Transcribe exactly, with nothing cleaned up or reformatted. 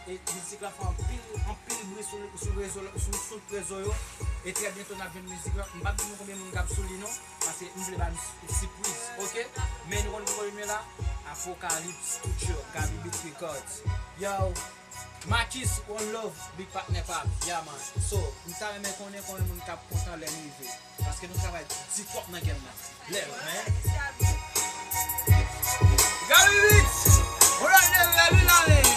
E mizik la fè anpil, anpil bri sou, sou rezo, sou, sou rezo yo. E trè byento n ap jwenn mizik la. M p ap di nou konbyen moun k ap sou li non, paske m vle ba nou sipriz, oke? Men nou konn ki mwen la, Apocalypse Studio, Gaby Beat Records. Yo, Makis, one love, big partner pa m. Yeah man. So, m ta renmen konnen konbyen moun k ap kontan lè m rive. Paske nou travay di twòp nan game nan. Lèv, man. Gaby Beats, on right there, la lune, la lune.